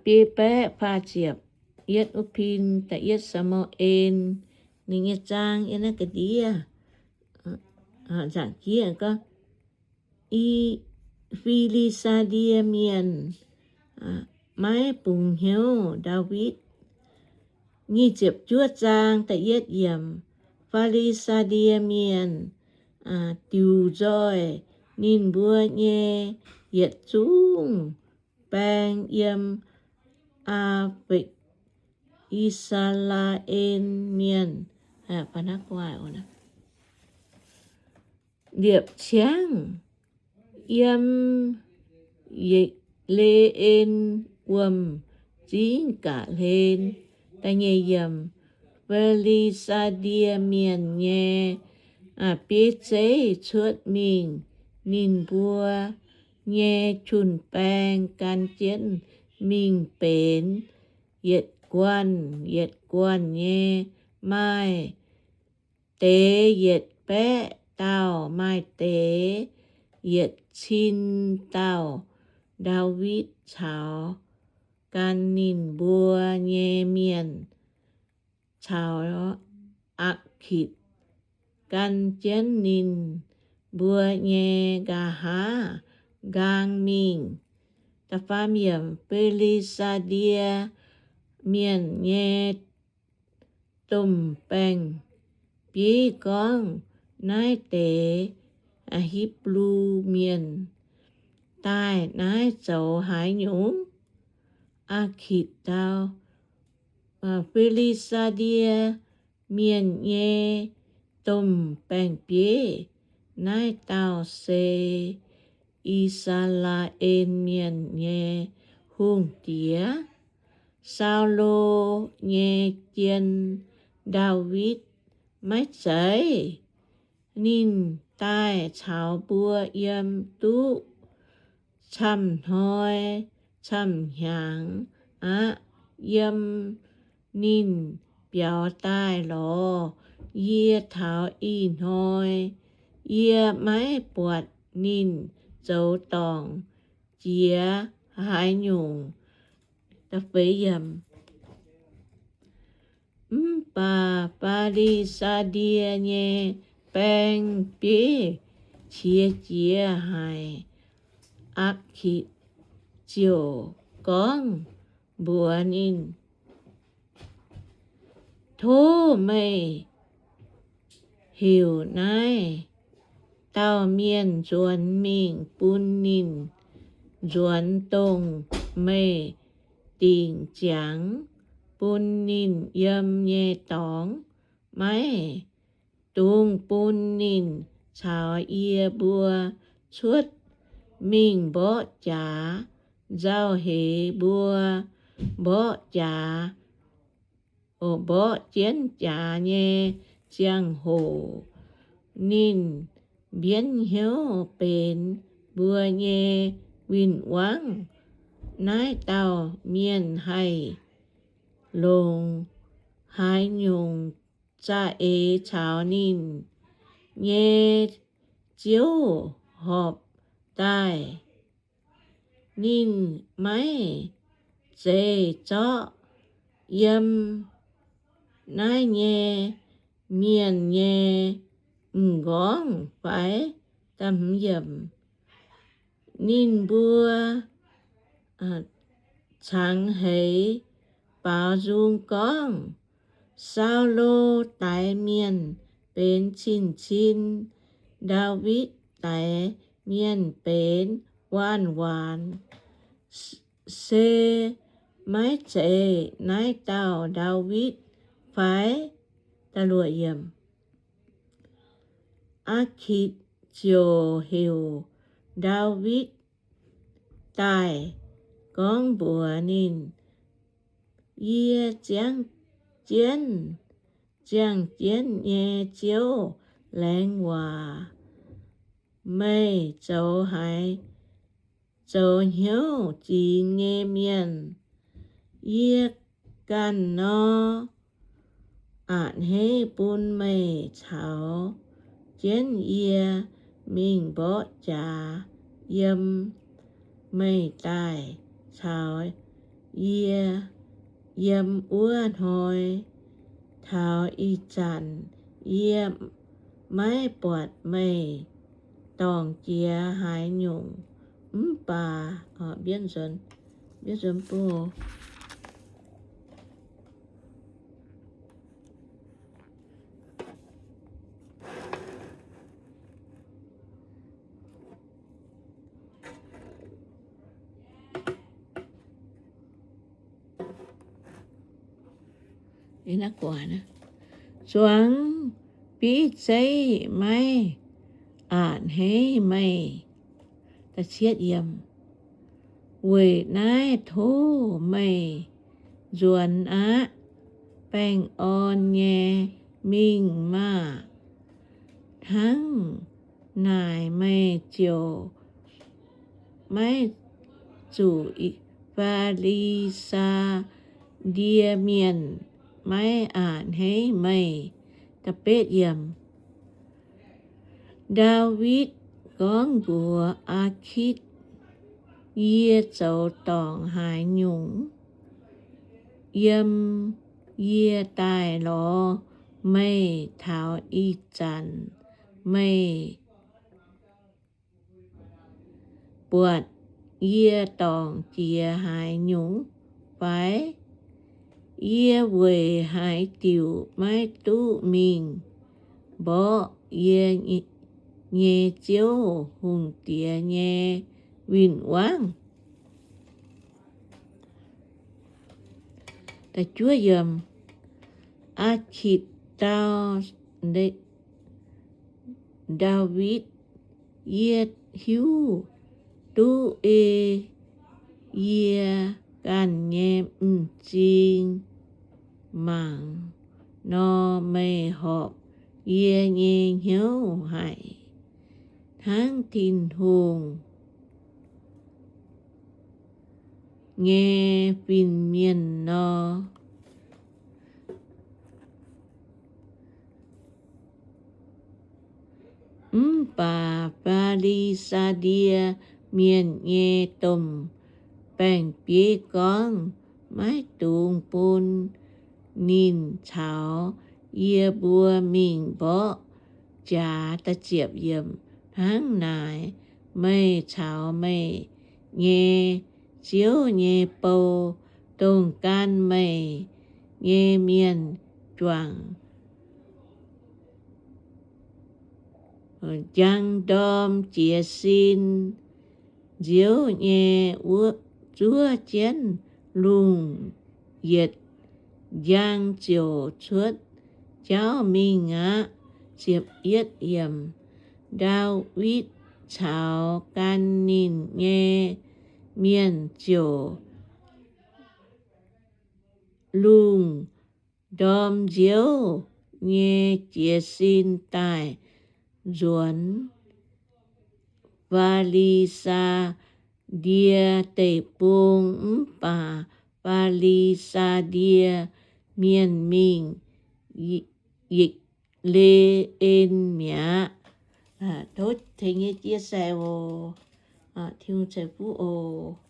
biei baeqv faah ziepc yietv wuov pin, da'yietv Saa^mu^en, ninh nyei zaang yiem naaiv ga'ndiev, nzaangc jieqv gorngv, I, Fi^li^saa^die Mienh maiv bungx hnyouv Ndaawitv. Nyic ziepc juov zaang da'yietv yiemc, Fi^li^saa^die Mienh diuc nzoih ninh mbuo nyei yietc zungv baeng yiem Aa^fik, I^saa^laa^en Mienh, liepc ciangv yiem Ye^le^en Wuom-Zingv ga'hlen. Da'nyeic yiemc, Fi^li^saa^die Mienh nyei bieiv zeiv cuotv mingh, ninh mbuo nyei jun-baeng gan jienv mingh benx yietc guanh yietc guanh nyei, maaih deix yietc baeqv dauh, maaih deix yietc cin dauh. Ndaawitv caux gan ninh mbuo nyei mienh caux Akv^kitc gan jienv ninh mbuo nyei nqa'haav nqaang mingh. Da'faam yiemc, Fi^li^saa^die Mienh nyei domh baeng-bieiv gorngv, Naaiv deix Hipv^lu Mienh daaih naaiv zoux haaix nyungc? Akv^kitc dau, Fi^li^saa^die Mienh nyei domh baeng-bieiv, naaiv dauh se I^saa^laa^en Mienh nyei hungh diex, Saulo nyei jien, Ndaawitv maiv zeiz? Ninh daaih caux mbuo yiem duqv camv-hnoi camv-hnyangx aqv. Yiem ninh biaux daaih lorz yie taux ih hnoi, yie maiv buatc ninh zoux dorngc jiex haaix nyungc. Mv baac Fi^li^saa^die nyei baeng-bieiv qiex jiez haic. Akv^kitc ziouc gorngv mbuox ninh, Tov meih heuc naaiv dauh mienh nzuonx mingh bun ninh nzuonx dongh meih dingc ziangx bun ninh yiem nyei dorngx. Maiv dungx bun ninh caux yie mbuo cuotv mingh mborqv jaax. Nzauh heix mbuo mborqv jaax, mborqv jienv jaax nyei ziangh hoc, ninh mbienv hnyouv benx mbuo nyei win-wangv. Naaiv dauh mienh haih longc haaix nyungc za'eix caux ninh nyei ziouv horpc daaih? Ninh maiv zeiz zorqv yiem naaiv nyei mienh nyei m'nqorngv fai? Ninh mbuo cangx heix baaux nzung gorngv, Saulo daix mienh benx cin-cin, Ndaawitv daix mienh benx waanc-waanc. Se maiv zeiz naaiv dauh Ndaawitv fai? Aa^kitv ziouc heuc Ndaawitv daaih gorngv mbuox ninh, Yie ziangh jienv, ziangh jienv nyei Ziouv, laengz waac meih zoux haaix, zoux hnyouv zingx nyei mienh. Yie ganh nor, a'hneiv bun meih caux jienv yie mingh mborqv jaax yiem meih daaih caux yie yiem wuov hnoi. Taux ih zanc yie maiv buatc meih dorngc jiex haaix nyungc. Mv baac, zuangx bieiv zeiv maiv a'hneiv meih. Weic naaiv tov meih nzuonx aqv. Baengh orn nyei mingh maah! Hnangv naaic meih ziouc maiv zuqc Fi^li^saa^die Mienh maiv a'hneiv meih. Ndaawitv gorngv mbuox Aa^kitv, Yie zoux dorngc haaix nyungc yiem yie daaih lorz meih? Taux ih zanc meih buatc yie dorngc jiex haaix nyungc fai? Yie weic haaix diuc maiv duqv mingh mborqv yie nyei ziouv, hungh diex nyei win-wangv? Aa^kitv dau Ndaawitv, Yie hiuv duqv ei yie ganh nyei m'zing mangc nor, meih horpc yie nyei hnyouv haic hnangv Tin-Hungh nyei fin-mienh nor. Mv baac Fi^li^saa^die Mienh nyei domh baeng-bieiv gorngv, Maiv dungx bun ninh caux yie mbuo mingh mborqv jaax. Hnangv naaic, meih caux meih nyei ziouv nyei bou, dongh gan meih nyei mienh juangc njang ndorm jiez sin nziouv nyei zuov jienv lungh yietc njang ziouc cuotv jauv mingh aqv. Ndaawitv caux gan ninh nyei mienh ziouc lungh ndorm nziouv nyei jiez sin daaih nzuonx Fi^li^saa^die Deic-Bung. Mv baac Fi^li^saa^die Mienh mingh Yikc^le^en mi'aqv. Tov tengx nyei chia sẻ oc. Tin-Hungh ceix fuqv oc.